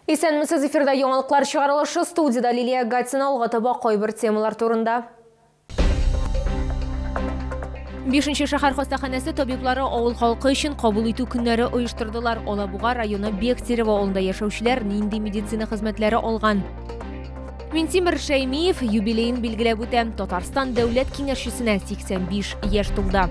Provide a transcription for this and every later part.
Исәнмесез, эфирда яңалыклар чыгарылышы, студияда Лилия Гатина. Алга таба кайбер темалар турында. Бишенче шәһәр хастаханәсе табиблары авыл халкы өчен кабул итү көннәре оештырдылар. Алабуга районы Бехтерево авылында яшәүчеләр нинди медицина хезмәтләре алган? Минтимер Шәймиев юбилеен билгеләп үтә. Татарстан дәүләт киңәшчесенә 85 яшь тулды.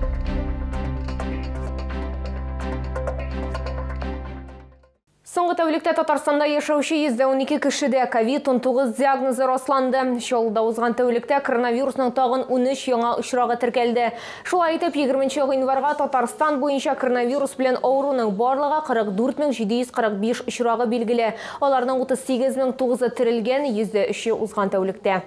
Соңгы тәүлектә Татарстанда яшәүче 112 кешедә COVID-19 диагнозы расланды. Чаллыда узган тәүлектә коронавирусның тагын 13 яңа очрагы теркәлде. Шулай итеп, 20 гыйнварга Татарстан буенча коронавирус белән авыруның барлыгы 44 745 очрагы билгеле. Аларның 38 009-ы терелгән, 3% узган тәүлектә.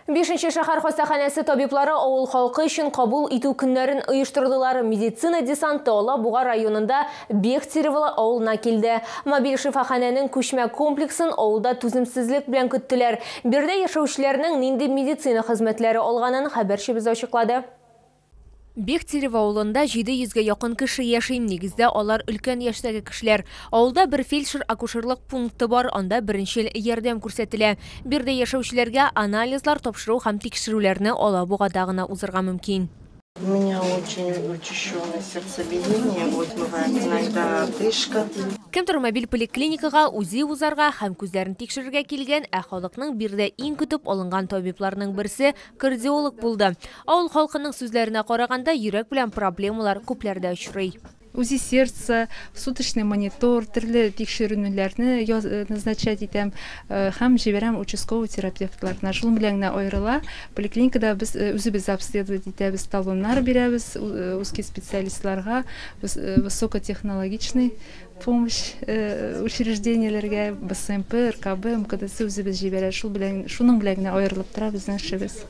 Бишенче шәһәр хастаханәсе табиблары авыл халкы өчен кабул итү көннәрен оештырдылар. Медицина десанты Алабуга районында Бехтерево авылына килде. Мобиль шифаханәнең күчмә комплексын авылда түземсезлек белән көттеләр. Биредә яшәүчеләрнең нинди медицина хезмәтләре алганын хәбәрчебез ачыклады. Бехтерево авылында 700гә якын кеше яши. Нигездә алар өлкән яшьтәге кешеләр. Авылда бер фельдшер-акушерлык пункты бар, анда беренчел ярдәм күрсәтелә. Биредә яшәүчеләргә анализлар тапшыру һәм тикшерүләрне Алабугада гына узырга мөмкин. У меня очень учащенное сердцебиение, вот бывает иногда одышка. Кемдер мобиль поликлиникага УЗИ узарга һәм күзләрен тикшерергә килгән, ә халыкның биредә иң көтеп алынган табибларның берсе кардиолог булды. Авыл халкының сүзләренә караганда, йөрәк белән проблемалар күпләрдә очрый. УЗИ сердца, суточный монитор, төрле тикшеренүләрне назначать итәм һәм җибәрәм участковый терапевтларына. Шул белән генә аерыла. Поликлиникада без үзебез обследовать итәбез, талоннар бирәбез узкий специалистларга, высокотехнологичный помощь учреждениеләргә, БСМП, РКБ, МКДС үзебез җибәрә. Шул белән, шуның белән генә аерылып тора безнең эшебез.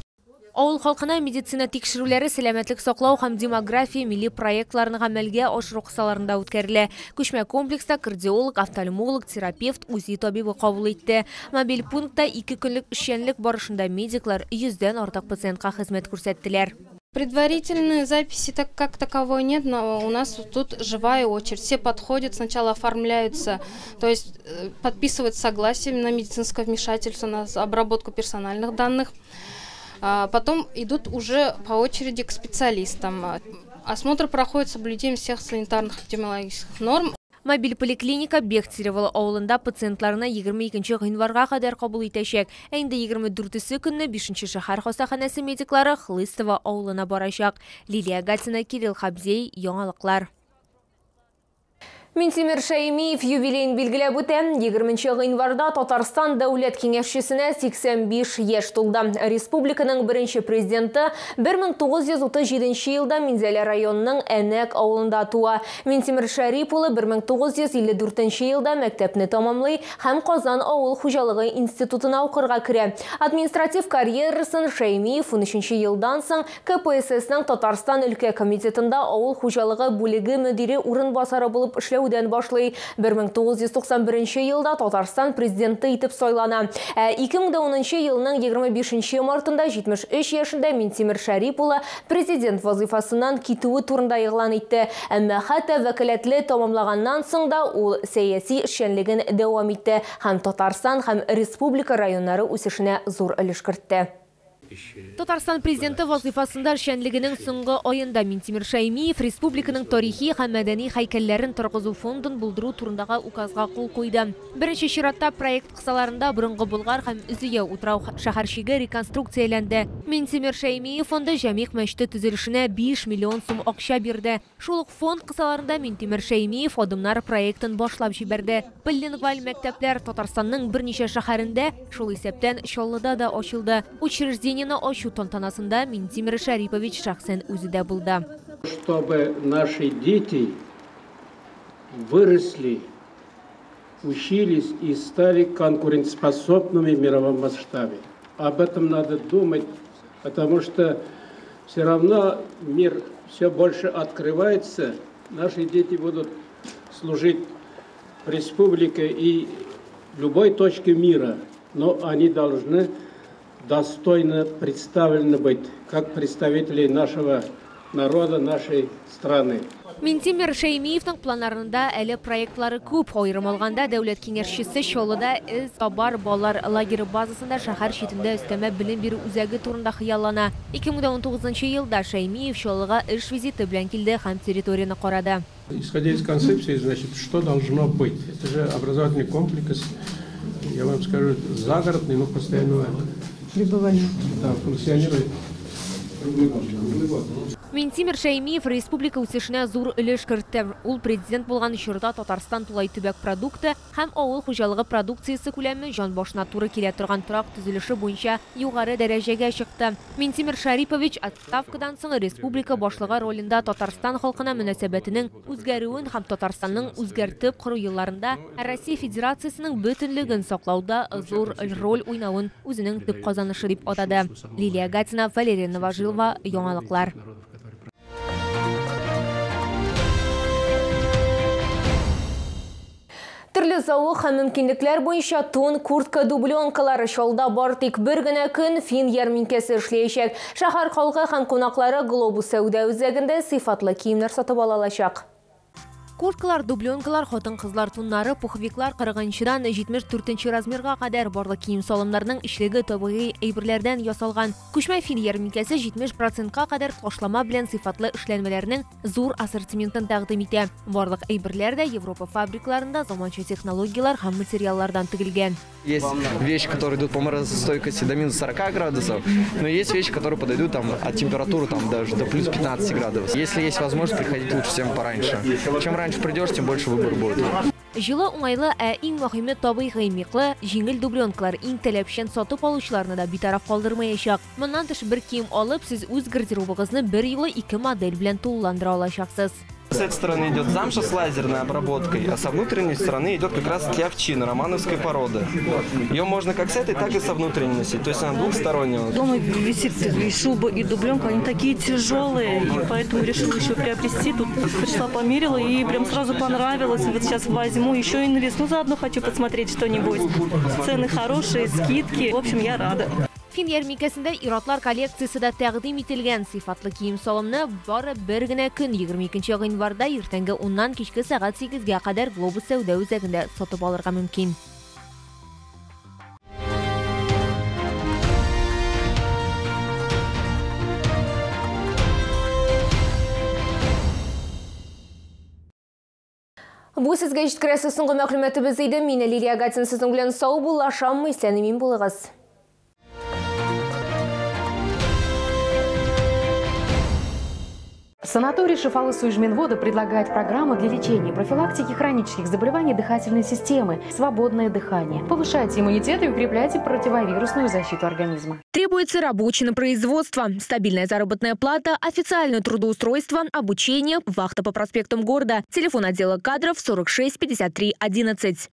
Авыл халкына медицина тикшерүләре сәламәтлек саклау һәм демография милли проектларын гамәлгә ашыру кысаларында үткәрелә. Күчмә комплекста кардиолог, офтальмолог, терапевт, УЗИ табибы кабул итте. Мобиль пунктта 2 көнлек эшчәнлек барышында медиклар 100дән артык пациентка хезмәт күрсәттеләр. Предварительной записи так как таковой нет, но у нас тут живая очередь. Все подходят, сначала оформляются, то есть подписывают согласие на медицинское вмешательство, на обработку персональных данных. А потом идут уже по очереди к специалистам. Осмотр проходит с соблюдением всех санитарных эпидемиологических норм. Мобиль поликлиника Бехтерево авылында пациентларны 22 гыйнварга кадәр кабул итәчәк. Ә инде 24 көнне 5 шәһәр хастаханәсе медиклары Хлыстово авылына барачак. Лилия Гатина, Кирилл Хабзей, Яңалыклар. Минтимер Шәймиев юбилеен билгеләп үтә. 20 гыйнварда Татарстан дәүләт киңәшчесенә 85 яшь тулды. Республиканың беренче президенты 1937 елда Минзәлә районының Әнәк авылында туа. Минтимер Шәрип улы 1954 елда мәктәпне тәмамлый һәм Казан авыл хуҗалыгы институтына укырга керә. Административ карьерасын Шәймиев 13 елдан соң КПССның Татарстан өлкә комитетында авыл хуҗалыгы бүлеге мөдире урынбасары булып эшләү башлый. 1991 елда Татарстан президенты итеп сайлана. Ә 2010 елның 25 мартында 73 яшендә Минтимер Шәрип улы президент вазифасыннан китүе турында игълан итте. Әмма хәтта вәкаләтле тәмамлаганнан соң да ул сәяси эшчәнлеген дәвам итте һәм Татарстан һәм республика районнары үсешенә зур өлеш кертте. Татарстан президенты вазифасында эшчәнлегенең соңгы аенда Минтимер Шәймиев республиканың тарихи һәм мәдәни һәйкәлләрен торгызу фондын булдыру турындагы указга кул куйды. Беренче чиратта проект кысаларында борынгы Болгар һәм Зөя утрау шәһәрчеге реконструкцияләнде. Минтимер Шәймиев фонды Җәмигъ мәчете төзелешенә 5 миллион сум акча бирде. Шул ук фонд кысаларында Минтимер Шәймиев адымнар проектын башлап җибәрде. Полилингваль мәктәпләр Татарстанның берничә шәһәрендә, шул исәптән Чаллыда да ачылды. Учреждение ачу тантанасында Минтимер Шәрипович шәхсән үзе дә булды. Чтобы наши дети выросли, учились и стали конкурентоспособными в мировом масштабе. Об этом надо думать, потому что все равно мир все больше открывается. Наши дети будут служить республике и любой точке мира, но они должны достойно представлены быть, как представители нашего народа нашей страны. Минтимер Шәймиевның планнарында әле проектлары күп. Аерым алганда, дәүләт киңәшчесе Чаллыда Эзтабар балалар лагере базасында шәһәр читендә өстәмә белем бирү үзәге турында хыяллана. 2019 елда Шәймиев Чаллыга эш визиты белән килде һәм территорияне карады. Исходя из концепции, значит, что должно быть? Это же образовательный комплекс, я вам скажу, загородный, но постоянного пребывания. Да, функционирует круглый год. Круглый год. Минтимер Шәймиев республика үсешенә зур өлеш кертте. Ул президент булган чорда Татарстан тулай төбәк продукты һәм авыл хуҗалыгы продукциясе күләме җан башына туры килә торган торак төзелеше буенча югары дәрәҗәгә чыкты. Минтимер Шарипович отставкадан соң республика башлыгы ролендә Татарстан халкына мөнәсәбәтенең үзгәрүен һәм Татарстанның үзгәртеп кору елларында Россия Федерациясенең бөтенлеген саклауда зур роль уйнавын үзенең төп казанышы дип атады. Лилия Гатина, Валерия Новожилова, Яңалыклар. Төрле зауык һәм мөмкинлекләр буенча тун, куртка, дубленкалар Чаллыда бар тик бер генә көн фин ярминкәсе эшләячәк. Шәһәр халкы һәм кунаклары Глобус сәүдә үзәгендә сыйфатлы киемнәр сатып ала алачак. Курткалар, дубленкалар, хатын-кызлар туннары, пуховиклар 40-нчыдан 74 размерга кадәр барлык кием-салымнарның эчлеге табигый әйберләрдән ясалган. Күчмә фин ярминкәсе 70%-ка кадәр ташлама белән сыйфатлы эшләнмәләрнең зур ассортиментын тәкъдим итә. Барлык әйберләр дә Европа фабрикаларында заманча технологияләр һәм материаллардан тегелгән. Есть вещи, которые идут по морозостойкости до минус 40 градусов, но есть вещи, которые подойдут там, от температуры там, даже до плюс 15 градусов. Если есть возможность, приходить лучше всем пораньше. Чем раньше придешь, тем больше выбор будет. Җылы, уңайлы, ә иң мөһиме табигый миклы, җиңел дубленкалар иң таләпчән сатып алучыларны да битараф калдырмаячак. Моннан тыш бер кием алып, сез үз гардеробыгызны бер юлы ике модель белән тулыландыра алачаксыз. С этой стороны идет замша с лазерной обработкой, а со внутренней стороны идет как раз таки овчина романовской породы. Ее можно как с этой, так и со внутренней носить, то есть она двухсторонняя. Дома висит и шуба, и дубленка, они такие тяжелые, и поэтому решила еще приобрести. Тут пришла, померила, и прям сразу понравилось. Вот сейчас возьму еще и на весну заодно хочу посмотреть что-нибудь. Цены хорошие, скидки, в общем, я рада. Фин ярминкәсендә ир-атлар коллекциясе дә тәкъдим ителгән. Сыйфатлы кием-салымны бары бер генә көн 22 гыйнварда иртәнге 10-нан кичке сәгать 8-гә кадәр Глобус сәүдә үзәгендә сатып алырга мөмкин. Бу сезгә җиткерәсе соңгы мәгълүматыбыз иде. Мин Лилия Гатин сезнең белән сау булашам, исән-имин булыгыз. Санаторий Шифалы Суижминвода предлагает программу для лечения и профилактики хронических заболеваний дыхательной системы «Свободное дыхание». Повышайте иммунитет и укрепляйте противовирусную защиту организма. Требуется рабочий на производство, стабильная заработная плата, официальное трудоустройство, обучение, вахта по проспектам города. Телефон отдела кадров 46 53 11.